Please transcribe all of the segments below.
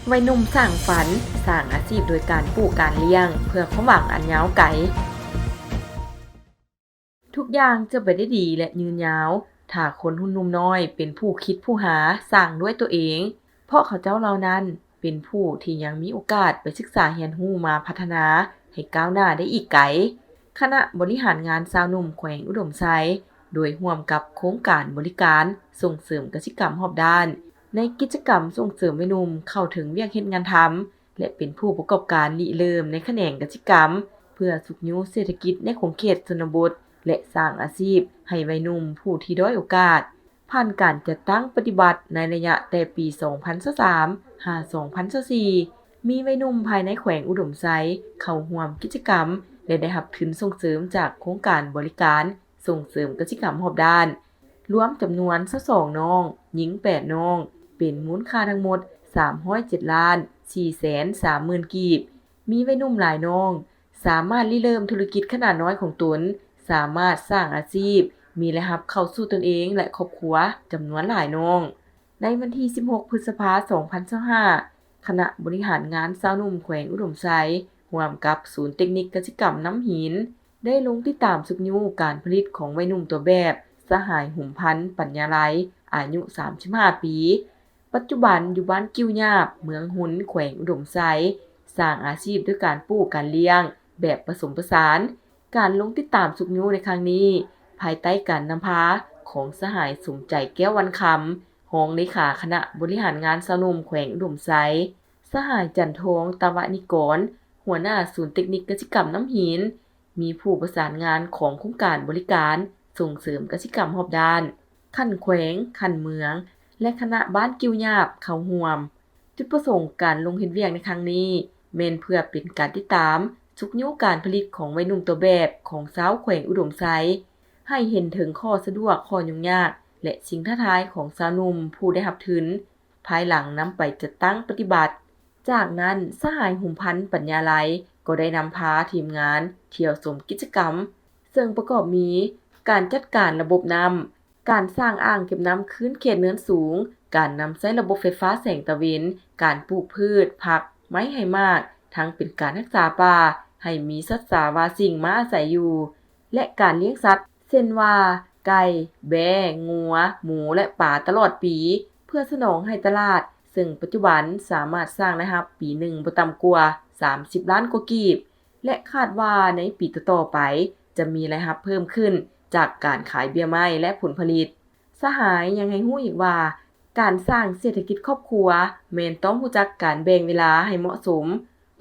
ໄວໜຸ່ມສ້າງຝັນ, ສ້າງອາຊີບໂດຍການປູກການລ້ຽງ ເພື່ອຄວາມຫວັງອັນຍາວໄກ. ທຸກຢ່າງຈະໄປໄດ້ດີ ແລະ ຍືນຍາວ ຖ້າຄົນຮຸ່ນໜຸ່ມນ້ອຍເປັນຜູ້ຄິດຜູ້ຫາ ສ້າງດ້ວຍຕົວເອງ, ເພາະເຂົາເຈົ້າເຫຼົ່ານັ້ນເປັນຜູ້ທີ່ຍັງມີໂອກາດໄປສຶກສາຮຽນຮູ້ມາພັດທະນາໃຫ້ກ້າວໜ້າໄດ້ອີກໄກ. ຄະນະບໍລິຫານງານຊາວໜຸ່ມແຂວງອຸດົມໄຊ ໂດຍຮ່ວມກັບໂຄງການບໍລິການສົ່ງເສີມກະສິກຳຮອບດ້ານ ໃນກິດຈະກຳສົ່ງເສີມໄວໜຸ່ມເຂົ້າເຖິງວຽກເຮັດງານທຳ ແລະ ເປັນຜູ້ປະກອບການລິເລີ່ມໃນຂະແໜງກະສິກຳ ເພື່ອຊຸກຍູ້ເສດຖະກິດໃນຂົງເຂດຊົນນະບົດ ແລະ ສ້າງອາຊີບໃຫ້ໄວໜຸ່ມຜູ້ທີ່ດ້ອຍໂອກາດ. ຜ່ານການຈັດຕັ້ງປະຕິບັດໃນໄລຍະແຕ່ປີສອງພັນຊາວສາມ ຫາ ສອງພັນຊາວສີ່ ມີໄວໜຸ່ມພາຍໃນແຂວງອຸດົມໄຊເຂົ້າຮ່ວມກິດຈະກຳ ແລະ ໄດ້ຮັບທຶນສົ່ງເສີມຈາກໂຄງການບໍລິການສົ່ງເສີມກະສິກຳຮອບດ້ານ ລວມຈຳນວນຊາວສອງນ້ອງ, ຍິງແປດນ້ອງ, ເປັນມູນຄ່າທັງໝົດສາມຮ້ອຍເຈັດລ້ານສີ່ແສນສາມໝື່ນກີບ. ມີໄວໜຸ່ມຫຼາຍນ້ອງ ສາມາດລິເລີ່ມທຸລະກິດຂະໜາດນ້ອຍຂອງຕົນ, ສາມາດສ້າງອາຊີບ, ມີລາຍຮັບເຂົ້າສູ່ຕົນເອງ ແລະ ຄອບຄົວຈຳນວນຫຼາຍນ້ອງ. ໃນວັນທີສິບຫົກ ພຶດສະພາ ສອງພັນຊາວຫ້າ ຄະນະບໍລິຫານງານຊາວໜຸ່ມແຂວງອຸດົມໄຊ ຮ່ວມກັບສູນເຕັກນິກກະສິກຳນ້ຳຫີນ ໄດ້ລົງຕິດຕາມຊຸກຍູ້ການຜະລິດຂອງໄວໜຸ່ມຕົວແບບ ສະຫາຍ ຫຸມພັນ ປັນຍາໄລ ອາຍຸສາມສິບຫ້າປີ, ປັດຈຸບັນຢູ່ບ້ານກິ່ວຫຍາບ ເມືອງຮຸນ ແຂວງອຸດົມໄຊ, ສ້າງອາຊີບດ້ວຍການປູກການລ້ຽງແບບປະສົມປະສານ. ການລົງຕິດຕາມຊຸກຍູ້ໃນຄັ້ງນີ້ ພາຍໃຕ້ການນຳພາຂອງສະຫາຍ ສົມໃຈ ແກ້ວວັນຄຳ ຮອງເລຂາຄະນະບໍລິຫານງານຊາວໜຸ່ມແຂວງອຸດົມໄຊ, ສະຫາຍ ຈັນທອງ ຕະວະນິກອນ ຫົວໜ້າສູນເຕັກນິກກະສິກຳນ້ຳຫີນ, ມີຜູ້ປະສານງານຂອງໂຄງການບໍລິການສົ່ງເສີມກະສິກຳຮອບດ້ານ ຂັ້ນແຂວງ, ຂັ້ນເມືອງ ແລະ ຄະນະບ້ານກິ່ວຫຍາບເຂົ້າຮ່ວມ. ຈຸດປະສົງການລົງເຮັດວຽກໃນຄັ້ງນີ້ ແມ່ນເພື່ອເປັນການຕິດຕາມຊຸກຍູ້ການຜະລິດຂອງໄວໜຸ່ມຕົວແບບຂອງຊາວແຂວງອຸດົມໄຊ ໃຫ້ເຫັນເຖິງຂໍ້ສະດວກ, ຂໍ້ຫຍຸ້ງຍາກ ແລະ ສິ່ງທ້າທາຍຂອງຊາວໜຸ່ມຜູ້ໄດ້ຮັບທຶນ ພາຍຫຼັງນຳໄປຈັດຕັ້ງປະຕິບັດ. ຈາກນັ້ນ ສະຫາຍ ຫຸມພັນ ປັນຍາໄລ ກໍໄດ້ນຳພາທີມງານທ່ຽວຊົມກິດຈະກຳ ເຊິ່ງປະກອບມີ ການຈັດການລະບົບນ້ຳ, ການສ້າງອ່າງເກັບນ້ຳຄືນເຂດເນີນສູງ, ການນຳໃຊ້ລະບົບໄຟຟ້າແສງຕາເວັນ, ການປູກພືດ, ຜັກ, ໄມ້ໃຫ້ໝາກ, ທັງເປັນການຮັກສາປ່າໃຫ້ມີສັດສາວາສິ່ງມາອາໄສຢູ່ ແລະ ການລ້ຽງສັດ ເຊັ່ນວ່າ ໄກ່, ແບ້, ງົວ, ໝູ ແລະ ປາຕະຫຼອດປີ ເພື່ອສະໜອງໃຫ້ຕະຫຼາດ, ເຊິ່ງປັດຈຸບັນສາມາດສ້າງລາຍຮັບປີໜຶ່ງບໍ່ຕ່ຳກວ່າສາມສິບລ້ານກວ່າກີບ ແລະ ຄາດວ່າໃນປີຕໍ່ໆໄປຈະມີລາຍຮັບເພີ່ມຂຶ້ນຈາກການຂາຍເບ້ຍໄມ້ ແລະ ຜົນຜະລິດ. ສະຫາຍຍັງໃຫ້ຮູ້ອີກວ່າ ການສ້າງເສດຖະກິດຄອບຄົວແມ່ນຕ້ອງຮູ້ຈັກການແບ່ງເວລາໃຫ້ເໝາະສົມ,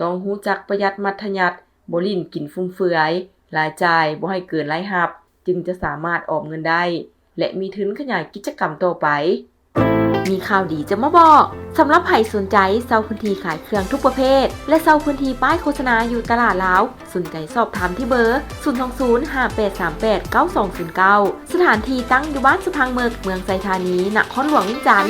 ຕ້ອງຮູ້ຈັກປະຢັດມັດທະຍັດ, ບໍ່ຫຼິ້ນກິນຟຸມເຟືອຍ, ລາຍຈ່າຍບໍ່ໃຫ້ເກີນລາຍຮັບ ຈຶ່ງຈະສາມາດອອມເງິນໄດ້ ແລະ ມີທຶນຂະຫຍາຍກິດຈະກຳຕໍ່ໄປ. ມີຂ່າວດີຈະມາບອກ! ສຳລັບໃຜສົນໃຈເຊົ່າພື້ນທີ່ຂາຍເຄື່ອງທຸກປະເພດ ແລະ ເຊົ່າພື້ນທີ່ປ້າຍໂຄສະນາຢູ່ຕະຫຼາດລາວ, ສົນໃຈສອບຖາມທີ່ເບີ ສູນສອງສູນ ຫ້າແປດສາມແປດ ເກົ້າສອງສູນເກົ້າ. ສະຖານທີ່ຕັ້ງຢູ່ບ້ານສະພັງເມິກ, ເມືອງໄຊທານີ, ນະຄອນຫຼວງວຽງຈັນ.